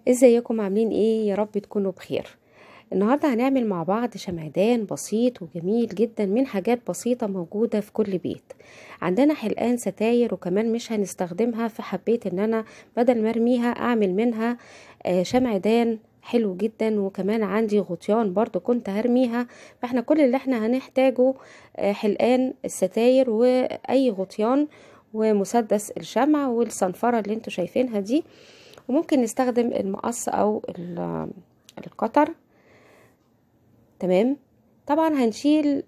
ازيكم عاملين ايه؟ يا رب تكونوا بخير. النهارده هنعمل مع بعض شمعدان بسيط وجميل جدا من حاجات بسيطة موجودة في كل بيت. عندنا حلقان ستاير وكمان مش هنستخدمها، فحبيت ان انا بدل ما ارميها اعمل منها شمعدان حلو جدا. وكمان عندي غطيان برضو كنت هرميها، فاحنا كل اللي احنا هنحتاجه حلقان الستاير واي غطيان ومسدس الشمع والصنفرة اللي انتوا شايفينها دي، وممكن نستخدم المقص او القطر. تمام. طبعا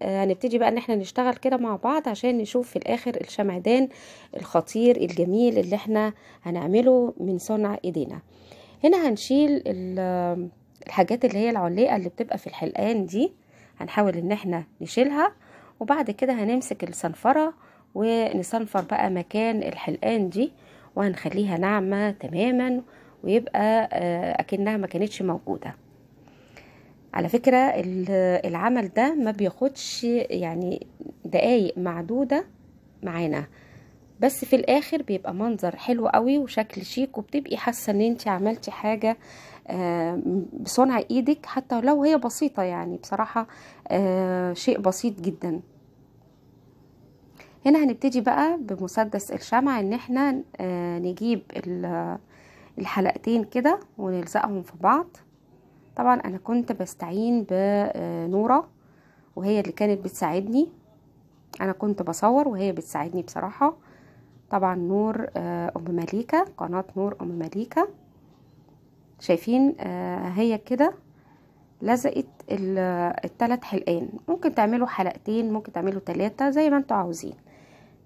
هنبتدي بقى ان احنا نشتغل كده مع بعض عشان نشوف في الاخر الشمعدان الخطير الجميل اللي احنا هنعمله من صنع ايدينا. هنا هنشيل الحاجات اللي هي العليقة اللي بتبقى في الحلقان دي، هنحاول ان احنا نشيلها، وبعد كده هنمسك الصنفرة ونصنفر بقى مكان الحلقان دي، وهنخليها ناعمة تماما ويبقى اكنها ما كانتش موجودة. على فكرة العمل ده ما بياخدش يعني دقايق معدودة معانا، بس في الاخر بيبقى منظر حلو قوي وشكل شيك، وبتبقي حاسة ان انتي عملتي حاجة بصنع ايدك حتى لو هي بسيطة. يعني بصراحة شيء بسيط جدا. هنا هنبتدي بقى بمسدس الشمع ان احنا نجيب الحلقتين كده ونلزقهم في بعض. طبعا انا كنت بستعين بنورة وهي اللي كانت بتساعدني، انا كنت بصور وهي بتساعدني بصراحة. طبعا نور ام مليكة، قناة نور ام مليكة، شايفين هي كده لزقت الثلاث حلقان. ممكن تعملوا حلقتين، ممكن تعملوا 3 زي ما انتوا عاوزين.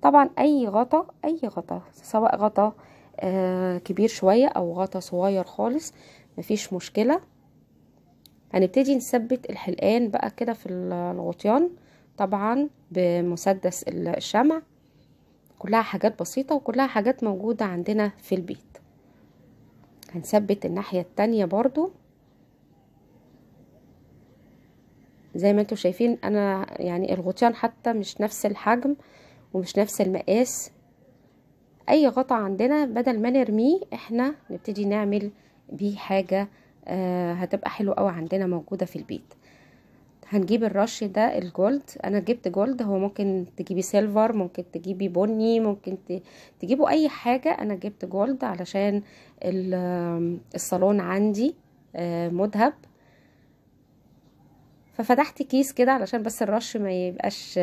طبعا اي غطا، اي غطا، سواء غطا كبير شوية او غطا صغير خالص، مفيش مشكلة. هنبتدي نثبت الحلقان بقى كده في الغطيان طبعا بمسدس الشمع. كلها حاجات بسيطة وكلها حاجات موجودة عندنا في البيت. هنثبت الناحية التانية برضو زي ما انتوا شايفين. انا يعني الغطيان حتى مش نفس الحجم ومش نفس المقاس. اي غطا عندنا بدل ما نرميه احنا نبتدي نعمل بيه حاجة هتبقى حلوة قوي عندنا موجودة في البيت. هنجيب الرش ده ال gold، انا جبت gold، هو ممكن تجيبي silver، ممكن تجيبي بني، ممكن تجيبوا اي حاجة. انا جبت gold علشان الصالون عندي مذهب، ففتحت كيس كده علشان بس الرش ما يبقاش،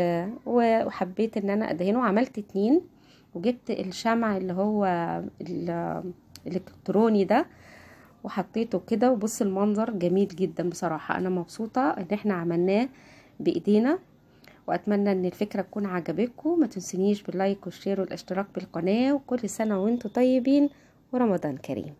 وحبيت ان انا ادهنه. عملت 2 وجبت الشمع اللي هو الالكتروني ده وحطيته كده، وبص المنظر جميل جدا بصراحة. انا مبسوطة ان احنا عملناه بايدينا، واتمنى ان الفكرة تكون عجبتكم. ما تنسونيش بال like وال share والاشتراك بالقناة، وكل سنة وانتم طيبين ورمضان كريم.